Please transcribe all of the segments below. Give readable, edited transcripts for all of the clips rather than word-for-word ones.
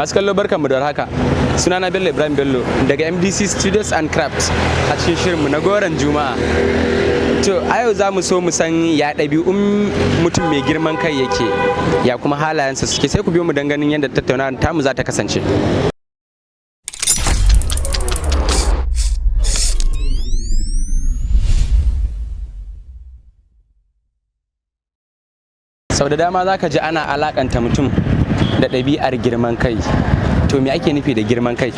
Masu kallo, barkanmu da haka. Sunana Bello Ibrahim Bello daga MDC Studios and Crafts a cikin shirinmu na Goron Juma'a. To, a yau za mu so mu san ya ɗabi'un mutum mai girman kai yake, ya kuma halayensa suke. Sai ku biyo mu don ganin yadda tattaunawar tamu za ta kasance. Sau da dama za ka ji ana alakanta mutum da ɗabi'ar girman kai. To, me ake nufi da girman kai?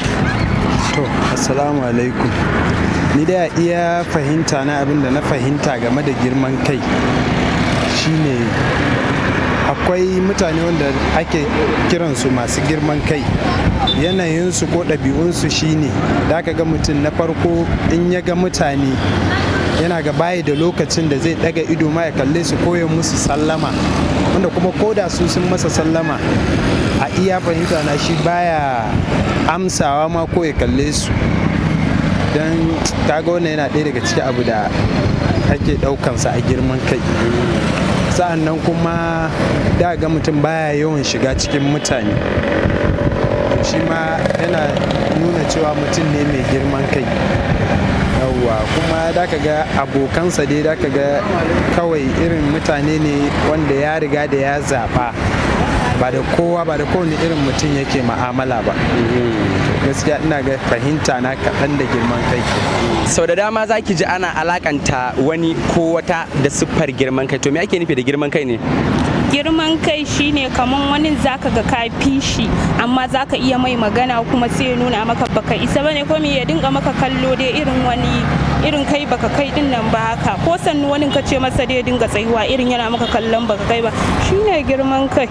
To, assalamu alaikum. Ni da iya fahimta na, abin da na fahimta game da girman kai shine akwai mutane wanda ake kiransu masu girman kai. Yanayinsu ko ɗabi'unsu shine da aka ga mutum na farko, in ya ga mutane yana ga bayi da lokacin da zai ɗaga ido ma ya kalle su ko ya musu sallama, wanda kuma ko da su sun masa sallama, a iya fahimta na shi baya amsawa ma ko ya kalle su. Don kaga wannan yana ɗaya daga cikin abu da ake ɗaukansa a girman kai. Sa'an nan kuma da ga mutum baya yawan shiga cikin mutane, to shi ma yana nuna cewa mutum ne mai girman kai. Yawwa, kuma da ka ga abokansa dai, da ka ga kawai irin mutane ne wanda ya riga da ya zaɓa, ba da kowa, ba da kowane irin mutum yake ma'amala ba. Gaskiya ina ga fahimta na kaɗan da girman kai ke. Sau da dama za ki ji ana alakanta wani ko wata da siffar girman kai. To, me ake nufi da girman kai ne? Girman kai shine kaman wani zaka ga ka fi shi, amma zaka iya mai magana kuma sai ya nuna maka baka isa bane, ko me, ya dinga maka kallo dai irin wani irin kai baka kai din nan ba haka, ko sannu wani ka ce masa dai dinga tsayuwa irin yana maka kallon baka kai ba, shine girman kai.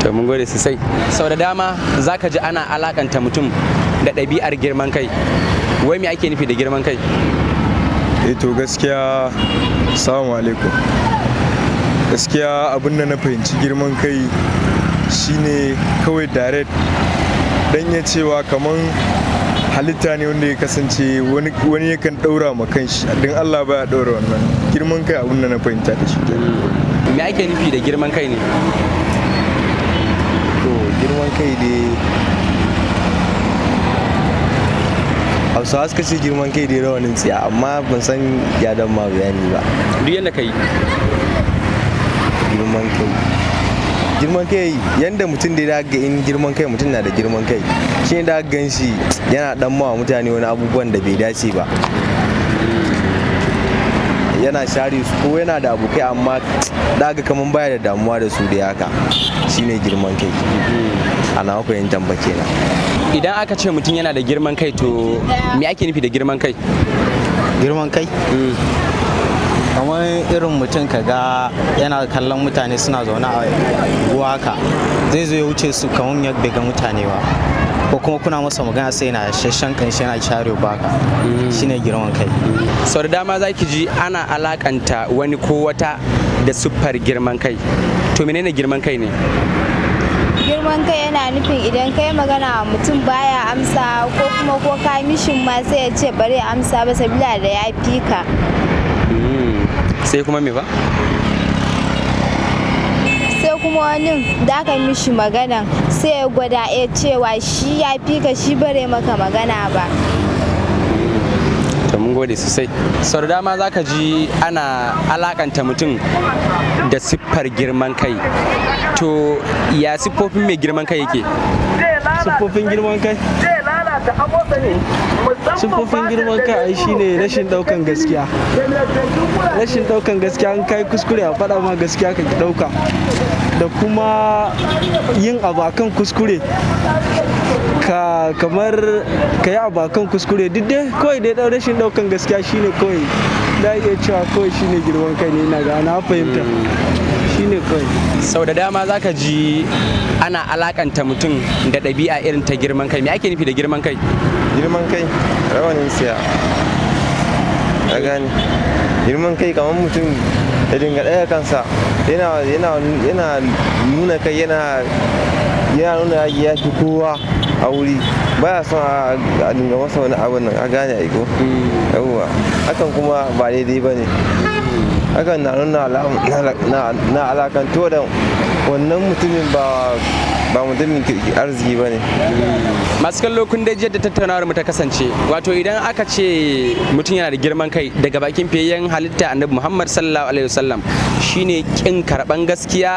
To, mun gode sosai. Sau da dama za ka ji ana alakanta mutum da ɗabi'ar girman kai. Wai me ake nufi da girman kai? Eh, to gaskiya, assalamu alaikum. Gaskiya abin da na fahimci girman kai shine kawai direct dan ya cewa kaman halitta ne wanda ya kasance wani yakan daura ma kanshi, don Allah baya daura wannan girman kai. Abin da na fahimta da shi kenan. Me ake nufi da girman kai ne? To, girman kai dai, Hausawa suka ce girman kai dai rawanin tsiya, amma ban san ya dan ma bayani ba. Duk yadda ka yi. Girman kai, girman kai, yanda mutum dai ga in girman kai, mutum na da girman kai shi ne da gan shi yana dan mawa mutane wani abubuwan da bai dace ba, yana share su, ko yana da abokai amma daga kaman baya da damuwa da su da haka, shine girman kai a nawa fahimtar ba kenan. Idan aka ce mutum yana da girman kai, to me ake nufi da girman kai? Girman kai, kamar irin mutum ka ga yana kallon mutane suna zaune a unguwa haka, zai zo ya wuce su kamar ya bai ga mutane ba, ko kuma kuna masa magana sai yana shashan kanshi, yana share baka, shine girman kai. Sau da dama za ki ji ana alakanta wani ko wata da siffar girman kai. To, menene girman kai ne? Girman kai yana nufin idan kai magana wa mutum baya amsa, ko kuma ko ka mishin ma sai ya ce bari ya amsa ba sabila da ya fi ka. Sai kuma me ba? Sai kuma wani da aka mishi magana sai ya gwada ya cewa shi ya fi ka, shi bare maka magana ba. To, mun gode sosai. Sau da dama za ka ji ana alakanta mutum da siffar girman kai. To, ya siffofin mai girman kai yake? Siffofin girman kai, siffofin girman kai ai shine rashin daukan gaskiya, rashin daukan gaskiya. An kai kuskure a faɗa ma gaskiya ka ki dauka, da kuma yin abu akan kuskure, ka kamar ka yi abu akan kuskure. Duk dai kawai dai dan rashin daukan gaskiya shine kawai da iya cewa kawai shine girman kai ne. Ina ga na fahimta shine kawai. Sau da dama za ka ji ana alakanta mutum da ɗabi'a irin ta girman kai. Me ake nufi da girman kai? Girman kai rawanin siya, ka gane? Girman kai kamar mutum ya dinga ɗaga kansa, yana nuna kai, yana nuna ya fi kowa a wuri, baya son a dinga masa wani abun nan, a gane aiko yawwa. Hakan kuma ba daidai ba ne. Hakan na nuna na alakanto da Wannan mutumin ba mutumin arziki ba ne. Masu kallo, kun dai ji yadda tattaunawar mu ta kasance. Wato idan aka ce mutum yana da girman kai, daga bakin fiyayyen halitta Annabi Muhammad sallallahu alaihi wasallam, shine kin karban gaskiya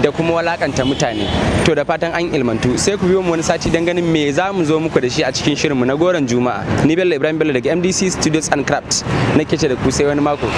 da kuma walakanta mutane. To, da fatan an ilmantu. Sai ku biyo mu wani sati dan ganin me za mu zo muku da shi a cikin shirinmu na Goron Juma'a. Ni Bello Ibrahim Bello daga MDC Studios and Crafts nake ce da ku sai wani mako.